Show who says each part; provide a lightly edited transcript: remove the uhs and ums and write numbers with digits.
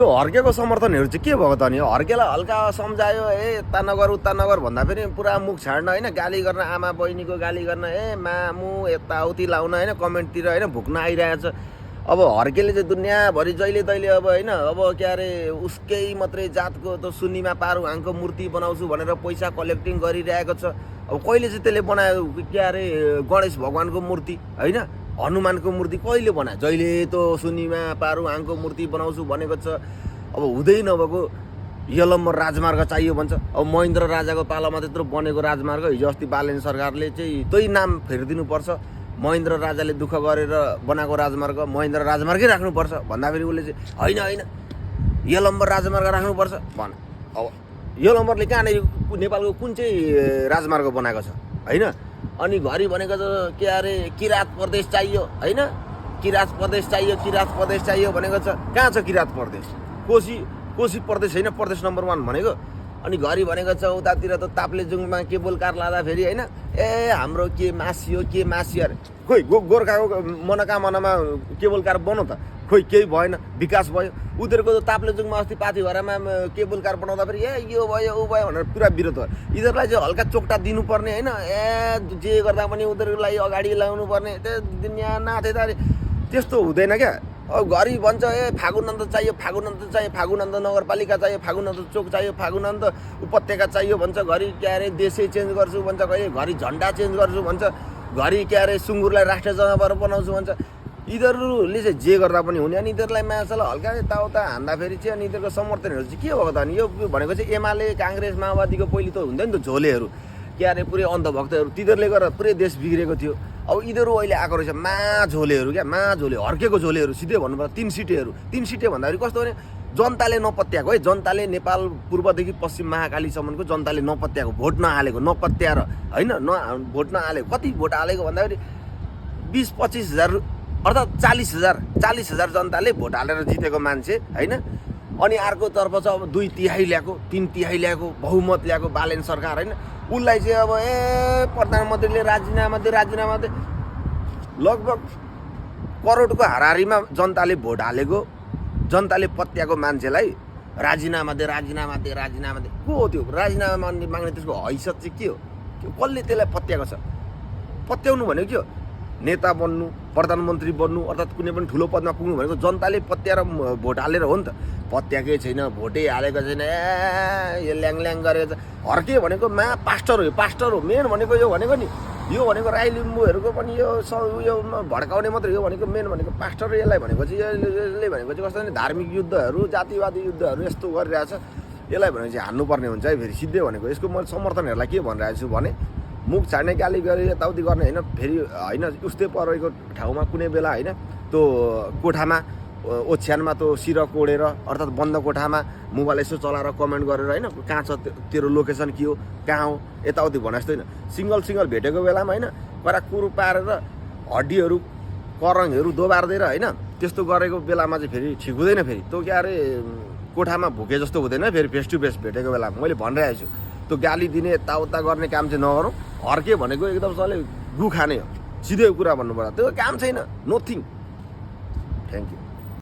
Speaker 1: त्यो हर्केको समर्थनहरू चाहिँ के भएको त नि हर्केलाई हल्का सम्झायो यता नगर उता नगर भन्दा पनि पुरा मुख छाड्न होइन गाली गर्न आमा बहिनीको गाली गर्न मामु यताउति लाउन होइन कमेन्टतिर होइन भुक्न आइरहेछ अब हर्केले चाहिँ दुनियाँभरि जहिले तहिले अब होइन अब के अरे उसकै मात्रै जातको त सुन्नीमा पारुहाङको मूर्ति बनाउँछु भनेर पैसा कलेक्टिङ गरिरहेको छ अब कहिले चाहिँ त्यसले बनायो के अरे गणेश भगवान्को मूर्ति होइन हनुमानको मूर्ति कहिले बनायो जहिले त सुन्नीमा पारुहाङको मूर्ति बनाउँछु भनेको छ अब हुँदै नभएको यलम्बर राजमार्ग चाहियो भन्छ अब महेन्द्र राजाको पालामा त्यत्रो बनेको राजमार्ग हिजो अस्ति बालेन सरकारले चाहिँ त्यही नाम फेरिदिनुपर्छ महेन्द्र राजाले दुःख गरेर बनाएको राजमार्ग महेन्द्र राजमार्गै राख्नुपर्छ भन्दाखेरि उसले चाहिँ होइन यलम्बर राजमार्ग राख्नुपर्छ भन अब यलम्बरले कहाँनिर नेपालको कुन चाहिँ राजमार्ग बनाएको छ होइन अनि घरि भनेको त के अरे किराँत प्रदेश चाहियो होइन किराँत प्रदेश चाहियो भनेको छ कहाँ छ किराँत प्रदेश कोशी प्रदेश होइन प्रदेश नम्बर 1 भनेको अनि घरि भनेको छ उतातिर त ताप्लेजुङमा केबल कार लाँदा फेरि होइन हाम्रो के मासियो अरे खोइ गोर्खाको मनोकामनामा केबल कार बनाउ त खोइ केही भएन विकास भयो उनीहरूको त ताप्लेजुङमा अस्ति पाथिभरामा केबल कार बनाउँदा फेरि यो भयो ऊ भयो भनेर पुरा विरोध भयो यिनीहरूलाई चाहिँ हल्का चोक्टा दिनुपर्ने होइन जे गर्दा पनि उनीहरूलाई अगाडि ल्याउनु पर्ने त्यो दुनियाँ नाथे त त्यस्तो हुँदैन क्या अब घरि भन्छ फागुनन्द चाहियो फागुनन्द नगरपालिका चाहियो फागुनन्द चोक चाहियो फागुनन्द उपत्यका चाहियो भन्छ घरि के अरे देशै चेन्ज गर्छु भन्छ कहिले घरि झन्डा चेन्ज गर्छु भन्छ घरि के अरे सुँगुरलाई राष्ट्रिय जनावर बनाउँछु भन्छ यिनीहरूले चाहिँ जे गर्दा पनि हुने अनि यिनीहरूलाई माछालाई हल्का यताउता हान्दाखेरि चाहिँ अनि यिनीहरूको समर्थनहरू चाहिँ के भएको त अनि यो भनेको चाहिँ एमाले काङ्ग्रेस माओवादीको पहिले त हुँदैन नि त झोलेहरू के अरे पुरै अन्धभक्तहरू तिनीहरूले गरेर पुरै देश बिग्रेको थियो अब यिनीहरू अहिले आएको रहेछ झोलेहरू क्या झोले हर्केको झोलेहरू सिधै भन्नुपर्दा 3 सिटे भन्दाखेरि कस्तो भने जनताले नपत्याएको है जनताले नेपाल पूर्वदेखि पश्चिम महाकालीसम्मको जनताले नपत्याएको भोट नहालेको नपत्याएर होइन भोट नहालेको कति भोट हालेको भन्दाखेरि 20-25 हजार अर्थात् 40,000 जनताले भोट हालेर जितेको मान्छे होइन अनि अर्कोतर्फ चाहिँ अब 2/3 ल्याएको 3/3 ल्याएको बहुमत ल्याएको बालेन सरकार होइन उसलाई चाहिँ अब प्रधानमन्त्रीले राजीनामा दे लगभग करोडको हाराहारीमा जनताले भोट हालेको जनताले पत्याएको मान्छेलाई राजीनामा दे को हो त्यो राजीनामा माग्ने त्यसको हैसियत चाहिँ के हो कसले त्यसलाई पत्याएको छ पत्याउनु भनेको के हो नेता बन्नु प्रधानमन्त्री बन्नु अर्थात् कुनै पनि ठुलो पदमा पुग्नु भनेको जनताले पत्याएर भोट हालेर हो नि त पत्याएकै छैन भोटै हालेको छैन यो ल्याङ गरेको छ हर्के भनेको पास्टर हो मेन भनेको यो भनेको नि यो भनेको राई लिम्बूहरूको पनि यो भड्काउने मात्रै यो भनेको मेन भनेको पास्टर यसलाई भनेको चाहिँ यसले भनेको चाहिँ कस्तो भने धार्मिक युद्धहरू जातिवादी युद्धहरू यस्तो गरिरहेछ यसलाई भनेको चाहिँ हान्नुपर्ने हुन्छ है फेरि सिधै भनेको यसको म समर्थनहरूलाई के भनिरहेको छु भने मुख छाड्ने गाली गरे यताउति गर्ने होइन फेरि होइन उस्तै परेको ठाउँमा कुनै बेला होइन त्यो कोठामा ओछ्यानमा त्यो सिर कोडेर अर्थात् बन्द कोठामा मोबाइल यसो चलाएर कमेन्ट गरेर होइन कहाँ छ तेरो लोकेसन के हो कहाँ हो यताउति भने जस्तो होइन सिङ्गल भेटेको बेलामा होइन कराकुरु पारेर हड्डीहरू करङहरू दोबार्दिएर होइन त्यस्तो गरेको बेलामा चाहिँ फेरि ठिक हुँदैन फेरि त्यो के अरे कोठामा भुके जस्तो हुँदैन फेरि फेस टु फेस भेटेको बेलामा मैले भनिरहेको छु त्यो गाली दिने यताउता गर्ने काम चाहिँ नगरौँ हर्के भनेको एकदम सबले गु खाने हो सिधै कुरा भन्नुपर्दा त्यो काम छैन नथिङ थ्याङ्क यू